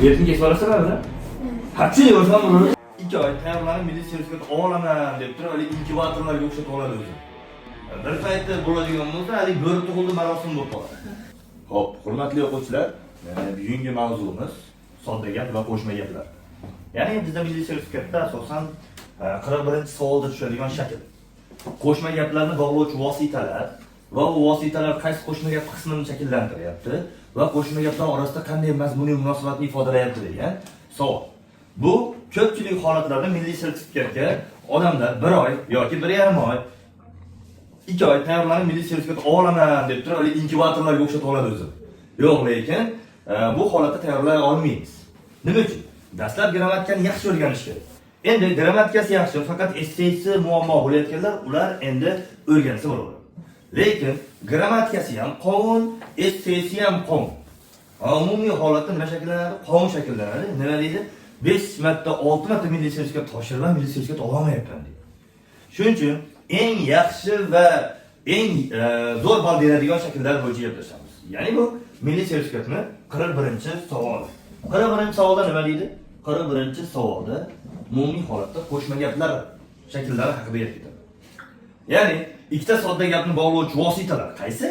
Erkin kesib olasizlar buni? Ha, tushunib o'rsam bo'ladi. 2 oy tayyorlanib milliy sertifikat olaman deb turib, haligi inkubatorlarga o'xshatib oladi o'zi. Bir paytda bo'ladigan bo'lsa, haligi bo'ri tug'ildi marosim bo'lib qoladi. Xo'p, hurmatli o'quvchilar, bugungi mavzumiz sodda gap va qo'shma gaplar. Ya'ni bizda milliy sertifikatda asosan 41-savolda tushadigan shakl. Qo'shma gaplarni bog'lovchi vositalar va u vositalar qaysi qo'shma gap qismini shakllantiryapti va qo'shma gaplar orasida qanday mazmuniy munosabatni ifodalayapti degan savol. Bu ko'pchilik holatlarda milliy sertifikatga odamlar 1 oy yoki 1,5 oy, 2 oy tayyorlanib milliy sertifikat olaman deb turib, haligi inkubatorlarga o'xshatib oladi o'zi. Yo'q, lekin bu holatda tayyorlay olmaymiz. Nima uchun? Dastlab grammatikani yaxshi o'rganish kerak. Endi grammatikasi yaxshi, faqat essesi muammo bo'layotganlar, ular endi o'rgansa bo'ladi. Lekin grammatikasi ham qovun, essesi ham qovun. Umumiy holatda nima shakllanadi? Qovun shakllanadi. Nima deydi? 5 marta, 6 marta milliy sertifikat topshirib, milliy sertifikat ololmayapman deydi. Shuning uchun eng yaxshi va eng zo'r ball beradigan shakllar bo'yicha gaplashamiz. Ya'ni bu milliy sertifikatni 41-savoli. 41-savolda nima deydi? 41-savolda umumiy holatda qo'shma gaplar shakllari haqida gap ketadi. Ya'ni ikkita sodda gapni bog'lovchi vositalar qaysi?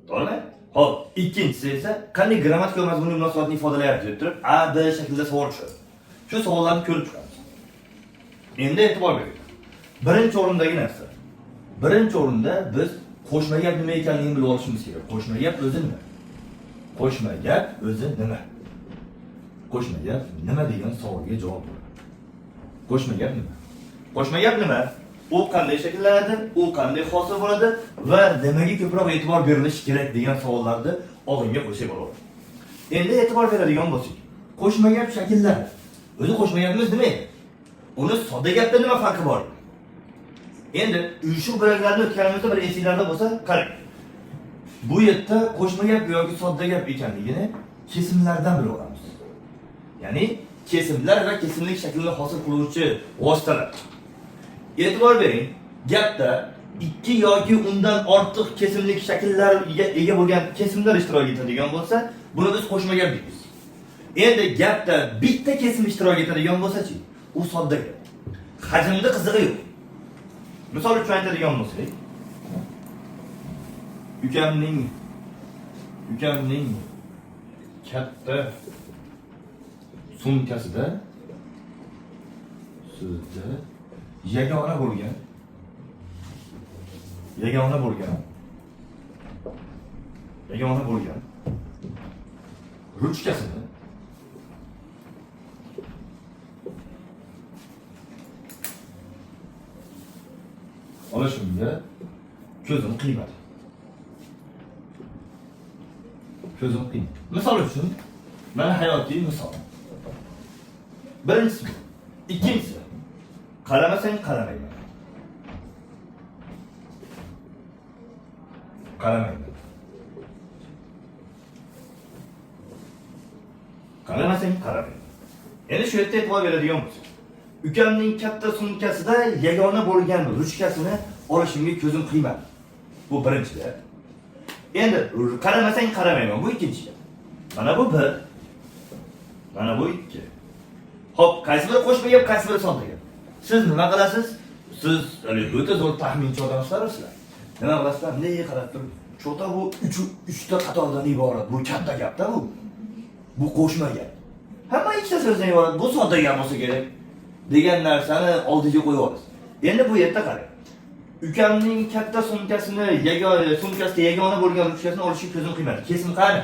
To'g'rimi? Xo'p, ikkinchisi esa qanday grammatik va mazmuniy munosabatni ifodalayapti deb turib A, B shaklida savol tushadi. Shu savollarni ko'rib chiqamiz. Endi e'tibor bering. Birinchi o'rindagi narsa. Birinchi o'rinda biz qo'shma gap nima ekanligini bilib olishimiz kerak. Qo'shma gap o'zi nima? Qo'shma gap o'zi nima? Qo'shma gap nima degan savolga javob bo'ladi. Qo'shma gap nima? Qo'shma gap nima? U qanday shakllanadi? U qanday hosil bo'ladi va nimaga ko'proq e'tibor berilishi kerak degan savollarni oldinga qo'ysak bo'ladi. Endi e'tibor beradigan bo'lsak, qo'shma gap shakllari. O'zi qo'shma gapimiz nima edi? Uni sodda gapda nima farqi bor? Endi uyushuq bo'laklarni o'tganimizda bir esinglarda bo'lsa, qarang. Bu yerda qo'shma gap yoki sodda gap ekanligini kesimlardan bilib olamiz. Ya'ni kesimlar va kesimlik shaklini hosil qiluvchi vositalar. E'tibor bering, gapda ikki yoki undan ortiq kesimlik shakllarga ega bo'lgan kesimlar ishtirok etadigan bo'lsa, buni biz qo'shma gap deymiz. Endi gapda bitta kesim ishtirok etadigan bo'lsa-chi, u sodda gap. Hajmda qizig'i yo'q. Misol uchun aytadigan bo'lsak, ukamning katta sumkasida so'zda yagona bo'lgan ruchkasini olishimga ko'zim qiymadi. Ko'zim qiymadi. Misol uchun, mana hayotiy misol. Birinchisi bu. Ikkinchisi, qaramasang qaramayman. Qaramayman. Qaramasang qaramayman. Endi shu yerda e'tibor beradigan bo'lsak, ukamning katta sumkasida yagona bo'lgan ruchkasini olishimga ko'zim qiymadi. Bu birinchi gap. Endi qaramasang qaramayman, bu ikkinchi gap. Mana bu bir. Mana bu ikki. Xo'p, qaysi biri qo'shma gap, qaysi biri sodda gap? Siz nima qilasiz? Siz o'ta zo'r taxminchi odamsizlar sizlar. Nima qilasizlar? Bunday qarab turib, cho'ta bu 3 ta qatordan iborat. Bu katta gap-da bu. Bu qo'shma gap. Hamma ikkita so'zdan iborat. Bu sodda gap bo'lsa kerak degan narsani oldiga qo'yib olasiz. Endi bu yerda qarang. Ukamning katta sumkasini, yagona sumkasida yagona bo'lgan ruchkasini olishga ko'zim qiymadi. Kesim qani?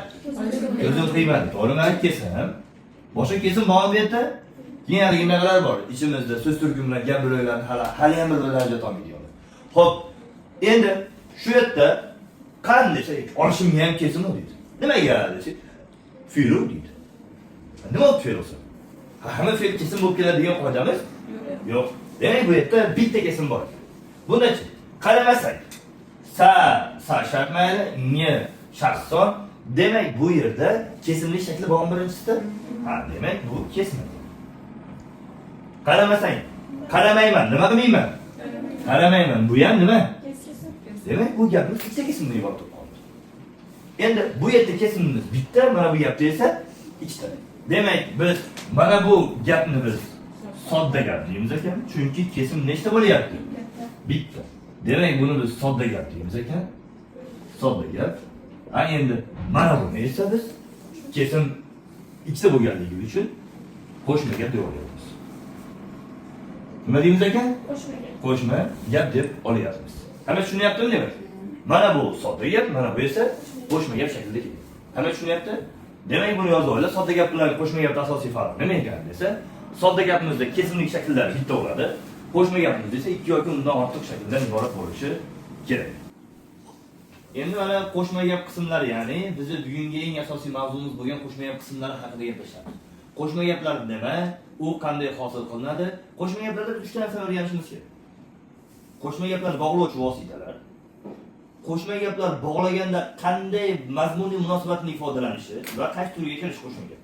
Ko'zim qiymadi. To'g'rimi? Kesim. Boshqa kesim bormi bu yerda? Keyin haligi nimalar bor? Ichimizda so'z turkumi bilan gap bo'laklarni hali ham bir-birlarini ajrata olmaydiganlar. Xo'p, endi shu yerda qanday olishimga ham kesim u deydi. Nimaga desak, fe'l deydi. Nima u fe'l bo'lsa? Hamma fe'l kesim bo'lib keladi degan qoidamiz yo'q. Demak, bu yerda bitta kesim bor. Bundachi qaramasak, sa sa shart mayli, n shaxson. Demak, bu yerda kesimlik shakli bormi birinchisida? Ha, demak, bu kesma. Qaramasang, qaramayman, nima qilmayman? Qaramayman. Bu ham nima? Demak, bu gapimiz ikkita kesimdan iborat bo'lib qoldi. Endi bu yerda kesimimiz bitta, mana bu gapda esa ikkita. Demak, biz mana bu gapni biz sodda gap deymiz ekan, chunki kesim nechta bo'lyapti? Bitta. Demak, buni biz sodda gap deymiz ekan. Sodda gap. A endi mana buni esa biz kesim ikkita bo'lganligi uchun qo'shma gap deb olyapmiz. Nima deymiz ekan? Qo'shma gap. Qo'shma gap deb olyapmiz. Hamma tushunyaptimi demak? Mana bu sodda gap, mana bu esa qo'shma gap shaklida keladi. Hamma tushunyapti? Demak, buni yozib olinglar. Sodda gap bilan qo'shma gapning asosiy farqi nima ekan desa, sodda gapimizda kesimlik shakllari bitta bo'ladi. Qo'shma gapimizda esa ikki yoki undan ortiq shakldan iborat bo'lishi kerak. Endi mana qo'shma gap qismlari, ya'ni bizni bugungi eng asosiy mavzumiz bo'lgan qo'shma gap qismlari haqida gaplashamiz. Qo'shma gaplar nima? U qanday hosil qilinadi? Qo'shma gaplarda biz uchta narsani o'rganishimiz kerak. Qo'shma gaplar bog'lovchi vositalar. Qo'shma gaplar bog'laganda qanday mazmuniy munosabatni ifodalanishi va qaysi turga kirishi qo'shma gap.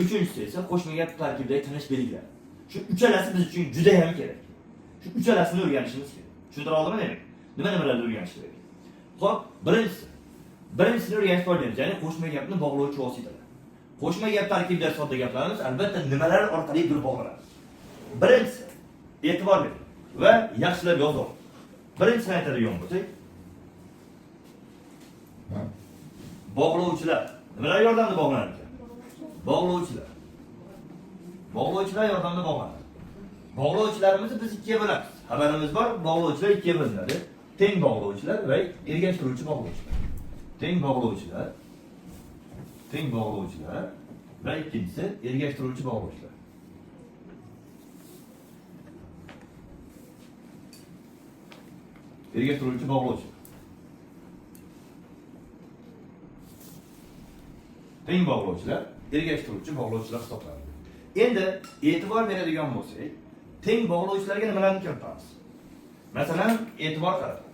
Uchinchisi esa qo'shma gap tarkibidagi tinish belgilari. Shu uchalasi biz uchun juda ham kerak. Shu uchalasini o'rganishimiz kerak. Tushuntira oldimmi demak? Nima nimalarni o'rganish kerak? Xo'p, birinchisi. Birinchisini o'rganish boshlaymiz, ya'ni qo'shma gapni bog'lovchi vositalar. Qo'shma gap tarkibida sodda gaplarimiz albatta nimalar orqali bir bog'lanadi. Birinchisi, e'tibor bering va yaxshilab yozib oling. Birinchisini aytadigan bo'lsak, bog'lovchilar. Nimalar yordamida bog'lanar ekan? Bog'lovchilar. Bog'lovchilar yordamida bog'lanadi. Bog'lovchilarimizni biz ikkiga bo'lamiz. Xabarimiz bor, bog'lovchilar ikkiga bo'linadi. Teng bog'lovchilar va ergashtiruvchi bog'lovchilar. Teng bog'lovchilar. Teng bog'lovchilar va ikkinchisi ergashtiruvchi bog'lovchilar. Ergashtiruvchi bog'lovchilar. Teng bog'lovchilar, ergashtiruvchi bog'lovchilar hisoblanadi. Endi e'tibor beradigan bo'lsak, teng bog'lovchilarga nimalarni kiritamiz? Masalan, e'tibor qaratamiz.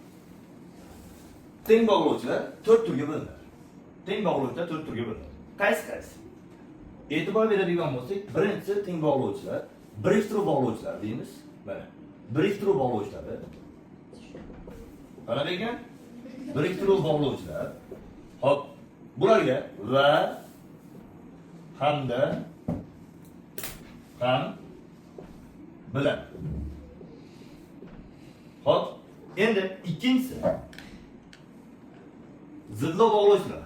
Teng bog'lovchilar 4 turga bo'linadi. Teng bog'lovchilar 4 turga bo'linadi. Qaysi qaysi? E'tibor beradigan bo'lsak, birinchisi teng bog'lovchilar, biriktiruv bog'lovchilar deymiz. Mana, biriktiruv bog'lovchilari. Qanaqa ekan? Biriktiruv bog'lovchilar. Xo'p, bularga va, hamda, ham, bilan. Xo'p, endi ikkinchisi zidlov bog'lovchilar.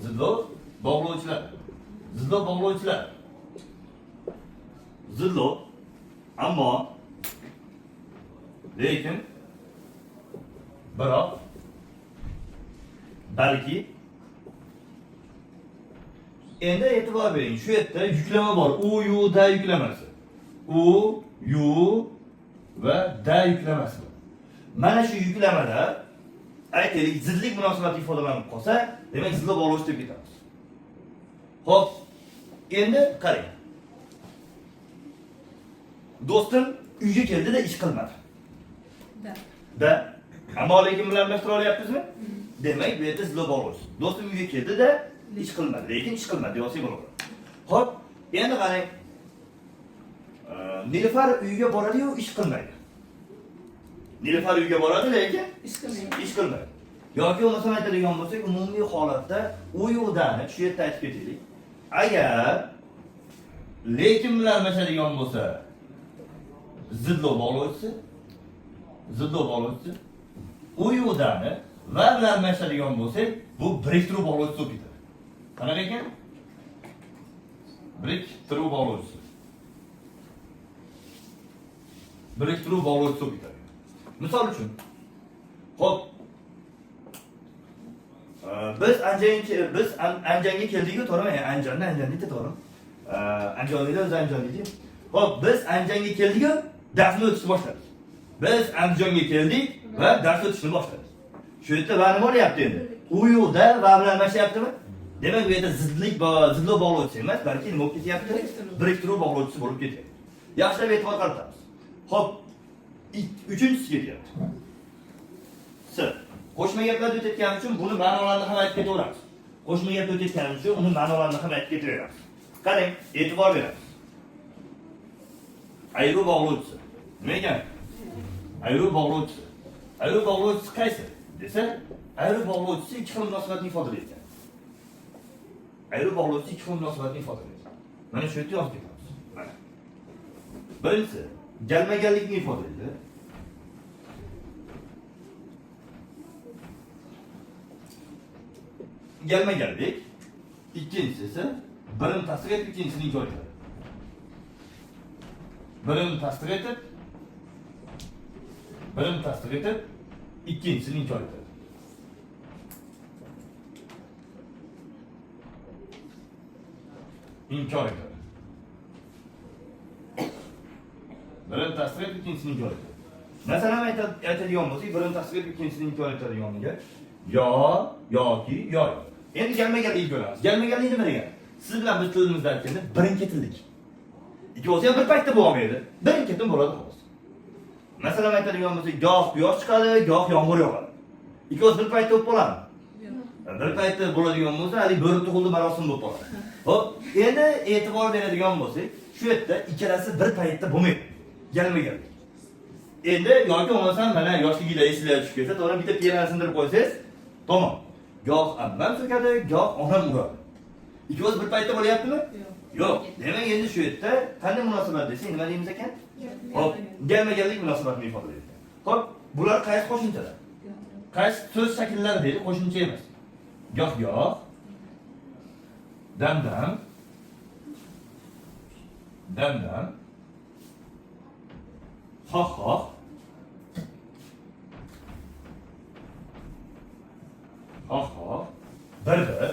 Zidlov bog'lovchilar. Zidlov bog'lovchilar. Zidlov, ammo, lekin, biroq, balki. Endi e'tibor bering, shu yerda yuklama bor. U, yu, da yuklamasi. U, yu va da yuklamasi bor. Mana shu yuklamada aytaylik, zidlik munosabati ifodalanib qolsa, demak zidlov bog'lovchi deb ketamiz. Xo'p, endi qarang. Do'stim uyga keldi-da ish qilmadi. Da. Da. Ammo lekin bilan almashtira olyapmizmi? Demak, bu yerda zidlov bog'lovchi. Do'stim uyga keldi-da ish qilmadi, lekin ish qilmadi deb olsak bo'ladi. Xo'p, endi qarang. Nilufar uyga boradi-yu ish qilmaydi. Nilufar uyga boradi, lekin Ish qilmaydi. ish qilmaydi. Yoki bo'lmasam aytadigan bo'lsak, umumiy holatda u yo'qdani shu yerda aytib ketaylik. Agar lekin bilan almashadigan bo'lsa, zidlov bog'lovchisi, zidlov bog'lovchisi, u yo'qdani va bilan almashadigan bo'lsak, bu biriktiruv bog'lovchisi bo'lib ketadi. Qanaqa ekan? Biriktiruv bog'lovchisi. Biriktiruv bog'lovchisi bo'lib ketadi. Misol uchun, xo'p, biz Andijonga keldik-ku, to'g'rimi? Andijonda, Andijon deydi, to'g'rimi? Andijonliklar o'zi Andijon deydi. Xo'p, biz Andijonga keldik-ku, darsni o'tishni boshladik. Biz Andijonga keldik va dars o'tishni boshladik. Shu yerda va nima bo'lyapti endi? U yo'qda va bilan almashyaptimi? Demak, bu yerda zidlik zidlov bog'lovchisi emas, balki nima bo'lib ketyapti? Biriktiruv bog'lovchisi bo'lib ketyapti. Yaxshilab e'tibor qaratamiz. Xo'p, uchinchisi ketyapti. S. Qo'shma gaplarda o'tayotgani uchun buni ma'nolarini ham aytib ketaveramiz. Qo'shma gapda o'tayotgani uchun uni ma'nolarini ham aytib ketaveramiz. Qarang, e'tibor beramiz. Ayruv bog'lovchisi. Nima ekan? Ayruv bog'lovchisi. Ayruv bog'lovchisi qaysi? Desa, ayruv bog'lovchisi ikki xil munosabatni ifodalaydi. Ayruv bog'lovchisi ikki xil munosabatni ifodalaydi. Mana shu yerda yozib ketamiz. Mana. Birinchisi galma-gallikni ifodalaydi. Galma-gallik. Ikkinchisi esa birini tasdiq etib, ikkinchisini inkor etadi. Birini tasdiq etib, birini tasdiq etib, ikkinchisini inkor etadi. İnkor etadi. Birini tasdiq etib, ikkinchisini inkor etadi. Masalan, aytadigan bo'lsak, birini tasdiq etib, ikkinchisini inkor etadiganiga yo yoki yo. Endi galma-gallikni ko'ramiz. Galma-gallik nima degani? Siz bilan biz tilimizda aytganda birin-ketinlik. Ikkovsi ham bir paytda bo'lmaydi. Birin-ketin bo'ladi xolos. Masalan, aytadigan bo'lsak, goh quyosh chiqadi, goh yomg'ir yog'adi. Ikkovsi bir paytda bo'lib qoladimi? Bir paytda bo'ladigan bo'lsa, haligi bo'ri tug'ildi marosim bo'lib qoladi. Xo'p, endi e'tibor beradigan bo'lsak, shu yerda ikkalasi bir paytda bo'lmaydi. Galma-gallik. Endi yoki bo'lmasam mana yoshliginglar esingizga tushib ketsa, to'g'ri bitta piyolani sindirib qo'ysangiz, tamom. Goh ammam so'kadi, goh onam uradi. Ikkovsi bir paytda bo'lyaptimi? Yo'q. Demak, endi shu yerda qanday munosabat desak, nima deymiz ekan? Xo'p, galma-gallik munosabatini ifodalaydi. Xo'p, bular qaysi qo'shimchalar? Qaysi so'z shakllari deydi, qo'shimcha emas. Goh-goh, dam-dam, dam-dam, xoh-xoh, xoh-xoh, bir-bir,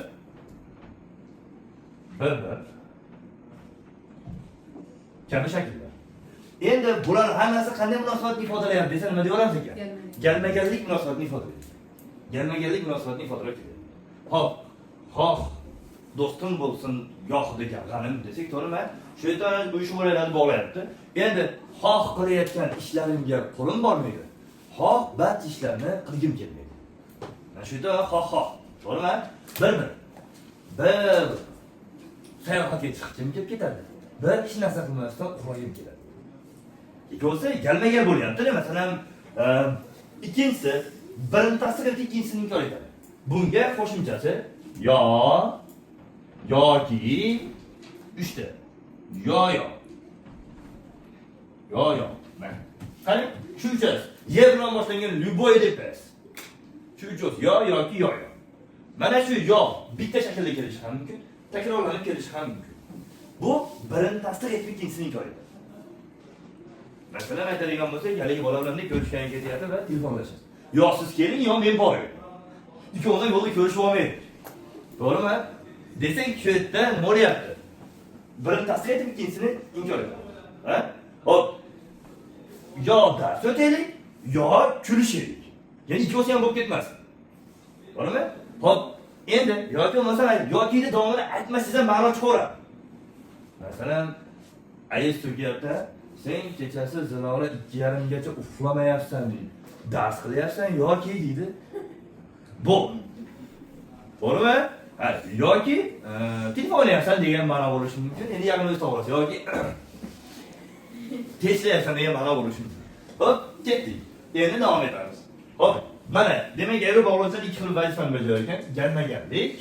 bir-bir kabi shakllar. Endi bular hammasi qanday munosabatni ifodalayapti desa, nima deyaveramiz ekan? Galma-gallik munosabatni ifodalaydi. Galma-gallik munosabatni ifodalaydi. Xo'p, xoh do'stim bo'lsin goh degan g'anim desak, to'g'rimi? Shu yerda bu ish o'laylarni bog'layapti. Endi xoh qilayotgan ishlarimga qo'lim bormaydi. Xoh barcha ishlarni qilgim kelmaydi. Mana shu yerda xoh-xoh, to'g'rimi? Bir-bir. Bir sayohatga chiqishim kelib ketadi. Bir hech narsa qilmasdan uxlagim keladi. Ikkovsi galma-gal bo'lyapti-da, masalan, ikkinchisi birini tasdiq etib, ikkinchisini inkor etadi. Bunga qo'shimchasi yo yoki uchta. Yo yo. Yo yo. Mana. Qarang, shu uchasi. Y bilan boshlangan любой deb qo'yasiz. Shu uchasi yo yoki yo yo. Mana shu yo bitta shaklda kelishi ham mumkin, takrorlanib kelishi ham mumkin. Bu birini tasdiq etib, ikkinchisini inkor etadi. Masalan, aytadigan bo'lsak, haligi bola bilan ko'rishgan ketyapti va telefonlashasiz. Yo siz keling, yo men boray. Ikkovimiz yo'lda ko'rishib olmaydik. To'g'rimi? Desak, shu yerda nima bo'lyapti? Birini tasdiq etib, ikkinchisini inkor etadi. Ha? Hop. Yo dars o'taylik, yo kulishaylik. Ya'ni ikkovsi ham bo'lib ketmasin. To'g'rimi? Hop. Endi yoki bo'lmasa yokini davomini aytmasangiz ham ma'no chiqaveradi. Masalan, ayiz so'kyapti, sen kechasi Zilola 2:30gacha uxlamayapsan deydi. Dars qilyapsan yoki deydi. Bu. To'g'rimi? Ha, yoki telefon o'ynayapsan degan ma'no bo'lishi mumkin. Endi yaqin o'zi to'g'risi yoki testlayapsan degan ma'no bo'lishi mumkin. Hop, ketdik. Endi davom etamiz. Hop, mana demak ayruv bog'lovchilar ikki xil vazifani bajarar ekan. Galma-gallik.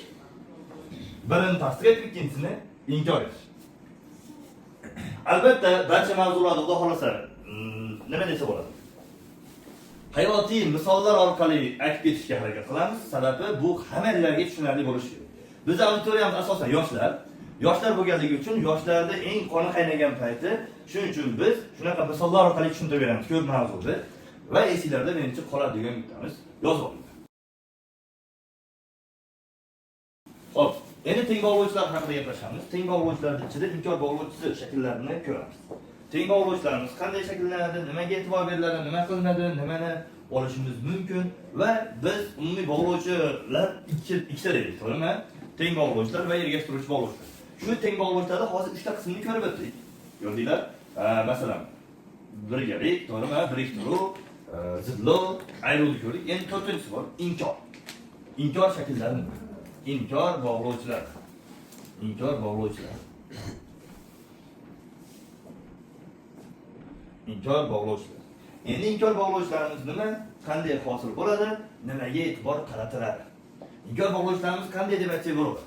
Birini tasdiq etib, ikkinchisini inkor etish. Albatta, barcha mavzularda Xudo xolasa, nima desa bo'ladi? Hayotiy misollar orqali aytib ketishga harakat qilamiz. Sababi bu hammalarga tushunarli bo'lishi kerak. Biz auditoriyamiz asosan yoshlar. Yoshlar bo'lganligi uchun yoshlarda eng qoni qaynagan payti. Shuning uchun biz shunaqa misollar orqali tushuntirib beramiz ko'p mavzuni va esinglarda menimcha qoladi degan umiddamiz. Yozib olinglar. Xo'p, endi teng bog'lovchilar haqida gaplashamiz. Teng bog'lovchilarning ichida inkor bog'lovchisi shaklarini ko'ramiz. Teng bog'lovchilarimiz qanday shakllanadi, nimaga e'tibor beriladi, nima qilinadi, nimani olishimiz mumkin va biz umumiy bog'lovchilar ikkita dedik, to'g'rimi? Teng bog'lovchilar va ergashtiruvchi bog'lovchilar. Shu teng bog'lovchilarda hozir 3 ta qismini ko'rib o'tdik. Ko'rdinglar? Masalan, birgalik, to'g'rimi? Biriktiruv, zidlov, ayruvni ko'rdik. Endi 4-inchisi bor, inkor. Inkor shakllari nima? Inkor bog'lovchilar. Inkor bog'lovchilar. Inkor bog'lovchilar. Endi inkor bog'lovchilarimiz nima? Qanday hosil bo'ladi? Nimaga e'tibor qaratiladi? Inkor bog'lovchilarimiz qanday deb aytsak bo'ladi?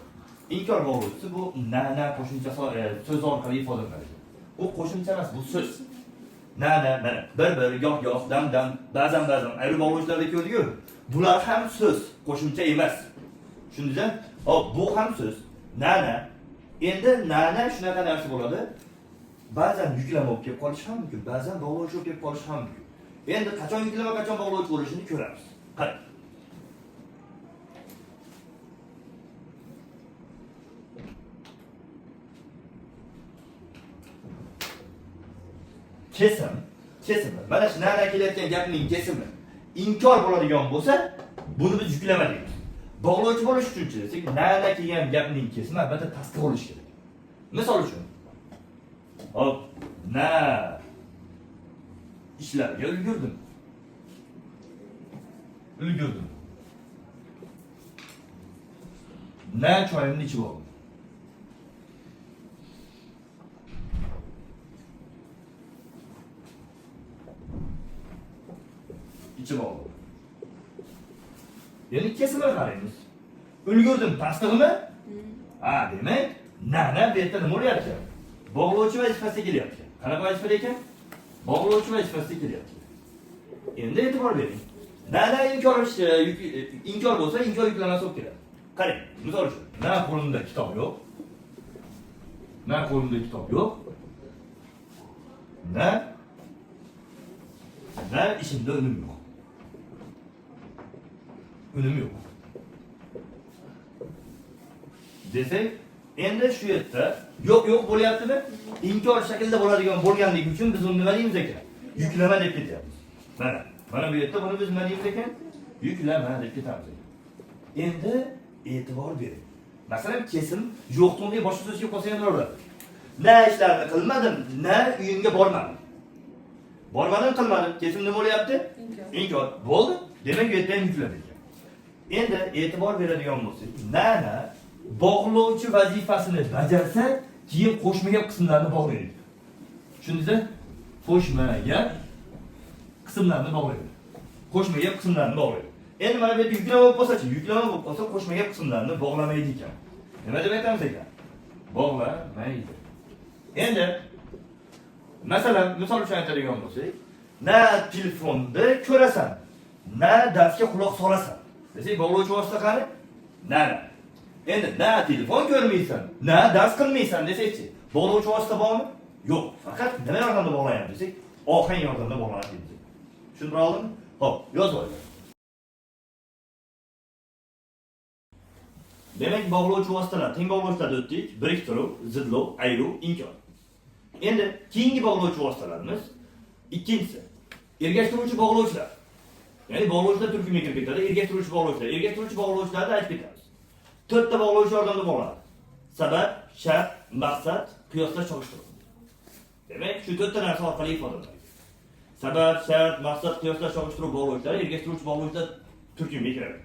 Inkor bog'lovchisi bu na na qo'shimchasi so'zi orqali ifodalanadi. Bu qo'shimcha emas, bu so'z. Na na mana bir bir, goh goh, dam dam, ba'zan ba'zan ayrim bog'lovchilarda ko'rdik-ku. Bular ham so'z, qo'shimcha emas. Tushundingizmi? Hop, bu ham so'z. Na na. Endi na na shunaqa narsa bo'ladi. Ba'zan yuklama bo'lib kelib qolishi ham mumkin, ba'zan bog'lovchi bo'lib kelib qolishi ham mumkin. Endi qachon yuklama, qachon bog'lovchi bo'lishini ko'ramiz. Qarang. Kesim, kesimi. Mana shu na na kelayotgan gapning kesimi inkor bo'ladigan bo'lsa, buni biz yuklama deymiz. Bog'lovchi bo'lish uchun desak, na na kelgan gapning kesimi albatta tasdiq bo'lishi kerak. Misol uchun, hop, na ishlarga ulgurdim. Ulgurdim. Na choyimni ichib oldim. İchib oldim. Endi kesimini qaraymiz. Ulgurdim tasdig'imi? Ha, demak, na na bu yerda nima bo'lyapti? Bog'lovchi vazifasida kelyapti. Qanaqa vazifada ekan? Bog'lovchi vazifasida kelyapti. Endi e'tibor bering. Na na inkor inkor bo'lsa, inkor yuklamasi bo'lib keladi. Qarang, misol uchun, na qo'limda kitob yo'q. Na qo'limda kitob yo'q. Na na ishimda unum yo'q. Unum yo'q. Desak, endi shu yerda yo'q yo'q bo'lyaptimi? Inkor shaklida bo'ladigan bo'lganligi uchun biz uni nima deymiz ekan? Yuklama deb ketyapmiz. Mana, mana bu yerda buni biz nima deymiz ekan? Yuklama deb ketamiz ekan. Endi e'tibor bering. Masalan, kesim yo'qning boshqa so'z kelib qolsa ham bo'laveradi. Na ishlarni qilmadim, na uyimga bormadim. Bormadim, qilmadim. Kesim nima bo'lyapti? Inkor. Inkor. Bo'ldi. Demak, bu yerda ham yuklama ekan. Endi e'tibor beradigan bo'lsak, na na bog'lovchi vazifasini bajarsa, keyin qo'shma gap qismlarini bog'laydi. Tushundingizmi? Qo'shma gap qismlarini bog'laydi. Qo'shma gap qismlarini bog'laydi. Endi mana bu yerda yuklama bo'lib qolsa-chi, yuklama bo'lib qolsa qo'shma gap qismlarini bog'lamaydi ekan. Nima deb aytamiz ekan? Bog'lamaydi. Endi masalan, misol uchun aytadigan bo'lsak, na telefonni ko'rasan, na darsga quloq solasan. Desak, bog'lovchi vosita qani? Na na. Endi na telefon ko'rmaysan, na dars qilmaysan desakchi, bog'lovchi vosita bormi? Yo'q. Faqat nima yordamida bog'layapti desak, ohang yordamida bog'lanadi deymiz. Tushuntira oldimmi? Xo'p, yozib oling. Demak, bog'lovchi vositalar, teng bog'lovchilarni o'tdik. Biriktiruv, zidlov, ayruv, inkor. Endi keyingi bog'lovchi vositalarimiz ikkinchisi. Ergashtiruvchi bog'lovchilar. Ya'ni bog'lovchilar turkumiga kirib ketadi. Ergashtiruvchi bog'lovchilar. Ergashtiruvchi bog'lovchilarni aytib ketamiz. To'rtta bog'lovchi yordamida bog'lanadi. Sabab, shart, maqsad, qiyoslash, solishtiruv. Demak, shu to'rtta narsa orqali ifodalanadi. Sabab, shart, maqsad, qiyoslash, solishtiruv bog'lovchilari ergashtiruvchi bog'lovchilar turkumiga kiradi.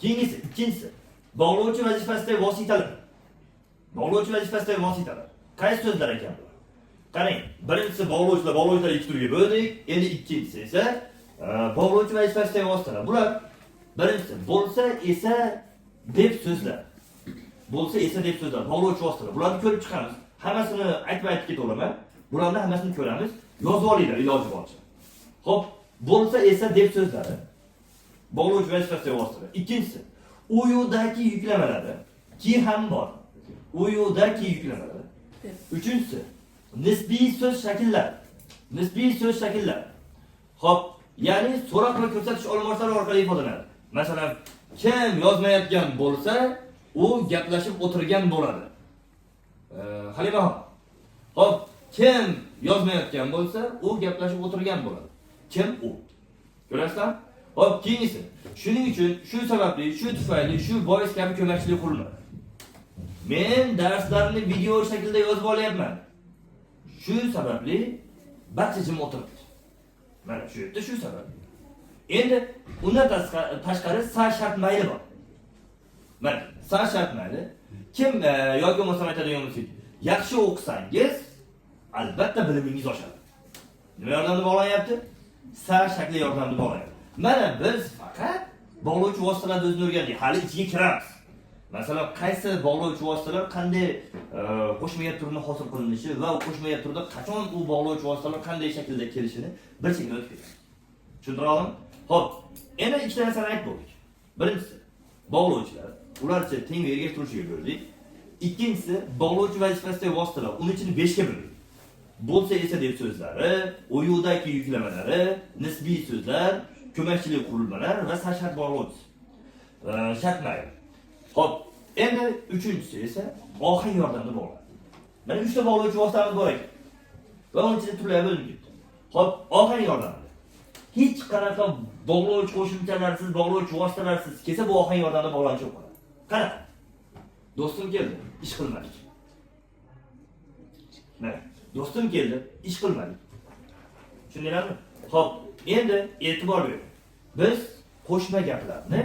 Keyingisi, ikkinchisi, bog'lovchi vazifasidagi vositalar. Bog'lovchi vazifasidagi vositalar. Qaysi so'zlar ekan bular? Qarang, birinchisi bog'lovchilar, bog'lovchilar ikki turga bo'ldik. Endi ikkinchisi esa bog'lovchi vazifasidagi vositalar. Bular birinchisi bo'lsa, esa deb so'zlar. Bo'lsa, esa deb so'zlar, bog'lovchi vositalar. Bularni ko'rib chiqamiz. Hammasini aytib-aytib ketaveraman. Bularni hammasini ko'ramiz. Yozib olinglar iloji boricha. Xo'p, bo'lsa, esa deb so'zlari. Bog'lovchi vazifasidagi vositalar. Ikkinchisi, uyudagi yuklamalari. Ki ham bor. Uyudagi yuklamalari. Uchinchisi, nisbiy so'z shakllari. Nisbiy so'z shakllari. Xo'p, ya'ni so'roq va ko'rsatish olmoslari orqali ifodalanadi. Masalan, kim yozmayotgan bo'lsa, u gaplashib o'tirgan bo'ladi. Halimaxon. Xo'p, kim yozmayotgan bo'lsa, u gaplashib o'tirgan bo'ladi. Kim u? Ko'rasizlar? Xo'p, keyingisi. Shuning uchun, shu sababli, shu tufayli, shu bois kabi ko'makchilik qurilmadi. Men darslarni video shaklida yozib olyapman. Shu sababli barcha jim o'tiribdi. Mana shu yerda shu sababli. Endi undan tashqari sa shart mayli bor. Mana sa shart mayli. Kim yoki bo'lmasam aytadigan bo'lsak, yaxshi o'qisangiz, albatta bilimingiz oshadi. Nima yordamida bog'lanyapti? Sa shakli yordamida bog'lanyapti. Mana biz faqat bog'lovchi vositalarni o'zini o'rgandik. Hali ichiga kiramiz. Masalan, qaysi bog'lovchi vositalar qanday qo'shma gap turini hosil qilinishi va qo'shma gap turida qachon u bog'lovchi vositalar qanday shaklda kelishini bir chekkadan o'tib ketamiz. Tushuntira oldimmi? Xo'p, endi ikkita narsani aytib bo'ldik. Birinchisi bog'lovchilar, ularcha teng va ergashtiruvchiga bo'ldik. Ikkinchisi bog'lovchi vazifasidagi vositalar, uni ichini 5 ga bo'ldik. Bo'lsa esa deb so'zlari, o'yudagi yuklamalari, nisbiy so'zlar, ko'makchilik qurilmalar va sarshart bog'lovchisi. Shart mayl. Xo'p, endi uchinchisi esa ohang yordamida bog'lanadi. Mana 3 ta bog'lovchi vositamiz bor ekan. Va uning ichida turlar bo'linib ketdi. Xo'p, ohang yordamida. Hech qanaqa bog'lovchi qo'shimchalarsiz, bog'lovchi vositalarsiz kelsa bu ohang yordamida bog'lanishi bo'ladi. Qanaqa? Do'stim keldi, ish qilmadik. Mana, do'stim keldi, ish qilmadik. Tushundinglarmi? Xo'p, endi e'tibor bering. Biz qo'shma gaplarni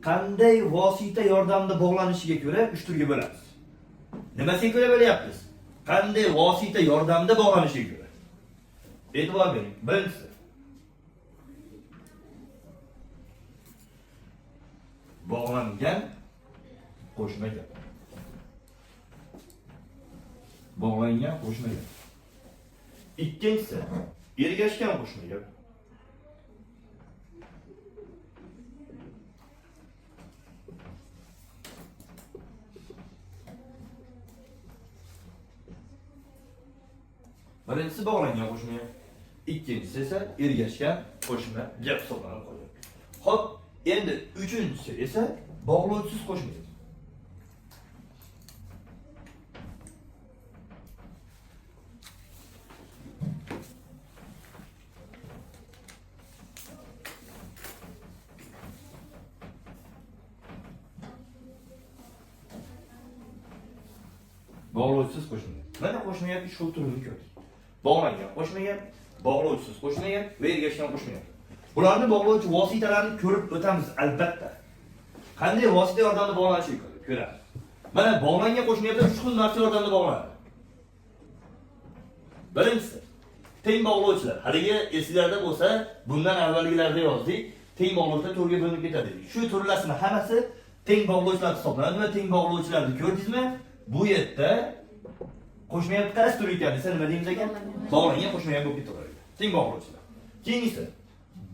qanday vosita yordamida bog'lanishiga ko'ra 3 turga bo'lamiz. Nimasiga ko'ra bo'lyapmiz? Qanday vosita yordamida bog'lanishiga ko'ra. E'tibor bering. Birinchisi bog'langan qo'shma gap. Bog'langan qo'shma gap. Ikkinchisi ergashgan qo'shma gap. Birinchisi bog'langan qo'shma gap. Ikkinchisi esa ergashgan qo'shma gap hisoblanib qoladi. Xo'p, endi uchinchisi esa bog'lovchisiz qo'shma gap. Bog'lovchisiz qo'shma gap. Mana qo'shma gapning shu turini ko'rdik. Bog'langan qo'shma gap, bog'lovchisiz qo'shma gap va ergashgan qo'shma gap. Bularni bog'lovchi vositalarini ko'rib o'tamiz albatta. Qanday vosita yordamida bog'lanishini ko'ramiz. Mana bog'langan qo'shma gaplar 3 xil narsa yordamida bog'lanadi. Birinchisi teng bog'lovchilar. Haligi esinglarda bo'lsa, bundan avvalgilarda yozdik. Teng bog'lovchilar to'rga bo'linib ketadi dedik. Shu turlasini hammasi teng bog'lovchilar hisoblanadi va teng bog'lovchilarni ko'rdingizmi? Bu yerda qo'shma gap qaysi tur ekan desa nima deymiz ekan? Bog'langan qo'shma gap bo'lib ketaveradi. Teng bog'lovchilar. Keyingisi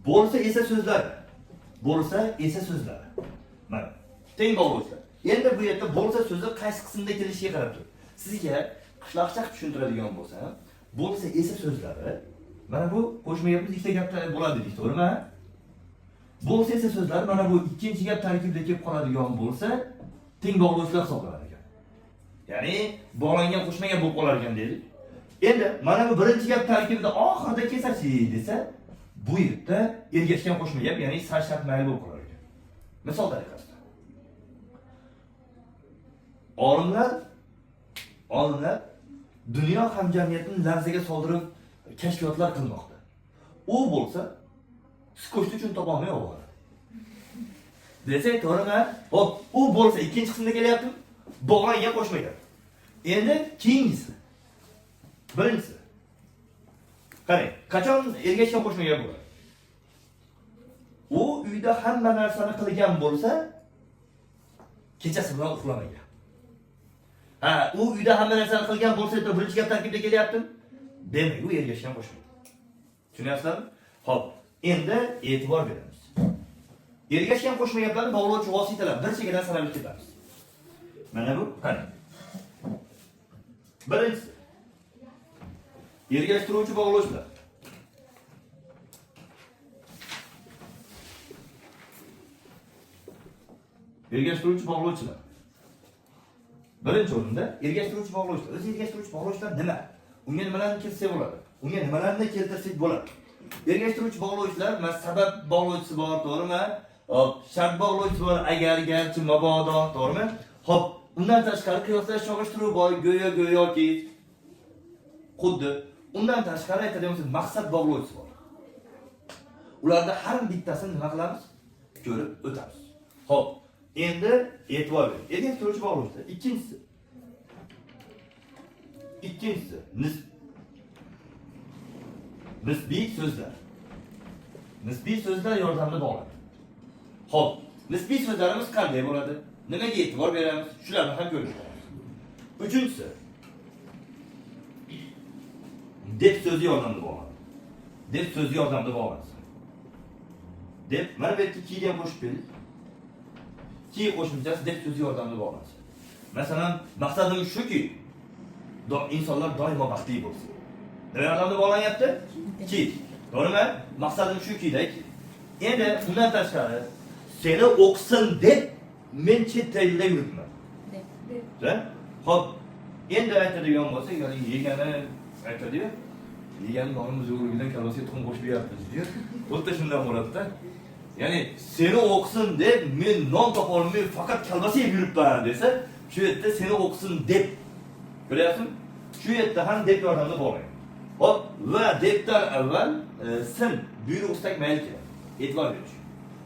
bo'lsa esa so'zlari. Bo'lsa esa so'zlari. Mana teng bog'lovchilar. Endi bu yerda bo'lsa so'zi qaysi qismda kelishiga qarab turib. Sizga qishloqcha tushuntiradigan bo'lsam, bo'lsa esa so'zlari mana bu qo'shma gapimiz ikkita gapda bo'ladi dedik, to'g'rimi? Bo'lsa esa so'zlari mana bu ikkinchi gap tarkibida kelib qoladigan bo'lsa, teng bog'lovchilar hisoblanadi ekan. Ya'ni bog'langan qo'shma gap bo'lib qolar ekan dedik. Endi mana bu birinchi gap tarkibida oxirida kelsa-chi desa, bu yerda ergashgan qo'shma gap, ya'ni sarshart mayl bo'lib qolar ekan. Misol tariqasida. Olimlar dunyo hamjamiyatini larzaga soldirib kashfiyotlar qilmoqda. U bo'lsa skochni uchun topolmay ovora. Desak, to'g'rimi? Hop, u bo'lsa ikkinchi qismda kelyaptimi? Bog'langan qo'shma gap. Endi keyingisi. Birinchisi. Qarang, qachon ergashgan qo'shma gap bo'ladi? U uyda hamma narsani qilgan bo'lsa, kechasi bilan uxlamagan. Ha, u uyda hamma narsani qilgan bo'lsa, birinchi gap tarkibida kelyaptimi? Demak, u ergashgan qo'shma gap. Tushunyapsizlarmi? Xo'p, endi e'tibor beramiz. Ergashgan qo'shma gaplarni bog'lovchi vositalar bir chekkadan sanab ketamiz. Mana bu, qarang. Birinchisi ergashtiruvchi bog'lovchilar. Ergashtiruvchi bog'lovchilar. Birinchi o'rinda ergashtiruvchi bog'lovchilar. O'zi ergashtiruvchi bog'lovchilar nima? Unga nimalarni keltirsak bo'ladi? Unga nimalarni keltirsak bo'ladi? Ergashtiruvchi bog'lovchilar, mana sabab bog'lovchisi bor, to'g'rimi? Hop, shart bog'lovchisi bor, agar, garchi, mabodo, to'g'rimi? Hop, undan tashqari qiyoslash, chalishtiruv bor, go'yo, go'yoki, xuddi. Undan tashqari aytadigan bo'lsak, maqsad bog'lovchisi bor. Ularda har bittasini nima qilamiz? Ko'rib o'tamiz. Hop, endi e'tibor bering. Ergashtiruvchi bog'lovchilar. Ikkinchisi. Ikkinchisi nisbiy so'zlar. Nisbiy so'zlar yordamida bog'lanadi. Xo'p, nisbiy so'zlarimiz qanday bo'ladi? Nimaga e'tibor beramiz? Shularni ham ko'rib chiqamiz. Uchinchisi, deb so'zi yordamida bog'lanadi. Deb so'zi yordamida bog'lansa. Deb, mana bu yerga ki ham qo'shib berdik. Ki qo'shimchasi deb so'zi yordamida bog'lansa. Masalan, maqsadim shuki, insonlar doimo baxtli bo'lsin. Nima yordamida bog'lanyapti? Ki. To'g'rimi? Maqsadim shuki-da-ki. Endi undan tashqari seni o'qisin deb men chet elda yuribman. Deb. Xo'p, endi aytadigan bo'lsak, ya'ni yegani aytadi-yu, yegani nonimiz yo'qligidan kolbasga tuxum qo'shib yeyapmiz deydi. Xuddi shundan bo'ladi-da. Ya'ni seni o'qisin deb men non topolmay faqat kolbasa yeb yuribman desa, shu yerda seni o'qisin deb, ko'ryapsizmi? Shu yerda ham deb yordamida bog'laydi. Xo'p, va debdan avval sin buyruq istak mayl keladi. E'tibor berish.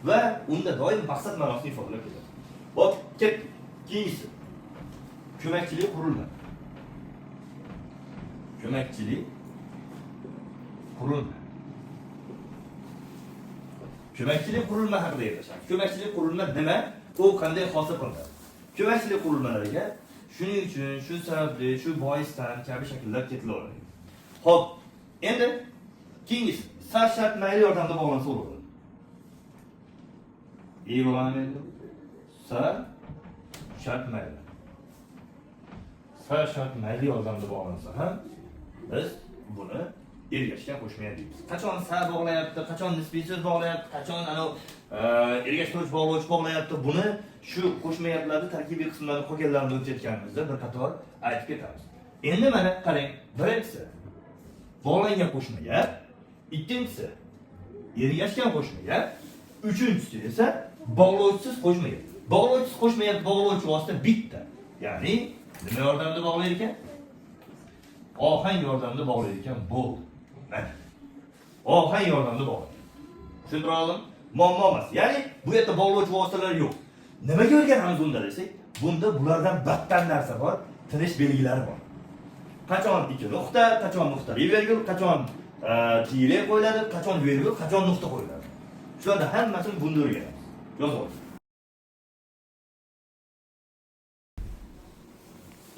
Va unda doim maqsad ma'nosini ifodalab keladi. Xo'p, ketdik. Keyingisi. Ko'makchilik qurilma. Ko'makchilik qurilma. Ko'makchilik qurilma haqida gaplashamiz. Ko'makchilik qurilma nima? U qanday hosil qilinadi? Ko'makchilik qurilmalariga shuning uchun, shu sababli, shu boisdan kabi shakllar ketilaveradi. Xo'p, endi keyingisi sar shart mayli yordamida bog'lansa bo'ladi. İyi bo'ladimi endi? Sar shart mayli. Sar shart mayli yordamida bog'lansa ham biz buni ergashgan qo'shma deymiz. Qachon sa bog'layapti, qachon nisbiy so'z bog'layapti, qachon anav ergashtiruvchi bog'lovchi bog'layapti. Buni shu qo'shma gaplarni tarkibiy qismlarini qolganlarini o'tayotganimizda bir qator aytib ketamiz. Endi mana qarang, birinchisi bog'langan qo'shma gap, ikkinchisi ergashgan qo'shma gap, uchinchisi esa bog'lovchisiz qo'shma gap. Bog'lovchisiz qo'shma gap bog'lovchi vosita bitta. Ya'ni nima yordamida bog'laydi ekan? Ohang yordamida bog'laydi ekan, bo'ldi. Mana. Ohang yordamida bog'laydi. Tushuntira oldim? Muammo emas. Ya'ni bu yerda bog'lovchi vositalar yo'q. Nimaga o'rganamiz unda desak, bunda bulardan battar narsa bor, tinish belgilari bor. Qachon ikki nuqta, qachon nuqtali vergul, qachon tire qo'yiladi, qachon vergul, qachon nuqta qo'yiladi. Shularni hammasini bunda o'rganamiz. Yozib oling.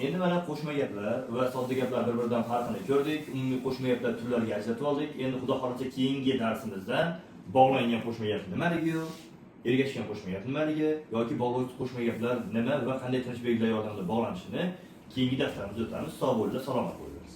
Endi mana qo'shma gaplar va sodda gaplar bir-biridan farqini ko'rdik. Umumiy qo'shma gaplar turlariga ajratib oldik. Endi xudo xohlasa keyingi darsimizdan bog'langan qo'shma gap nimaligi, ergashgan qo'shma gap nimaligi yoki bog'lovchi qo'shma gaplar nima va qanday tinish belgilari yordamida bog'lanishini keyingi darslarimizda o'tamiz. Sog' bo'linglar, salomat bo'linglar.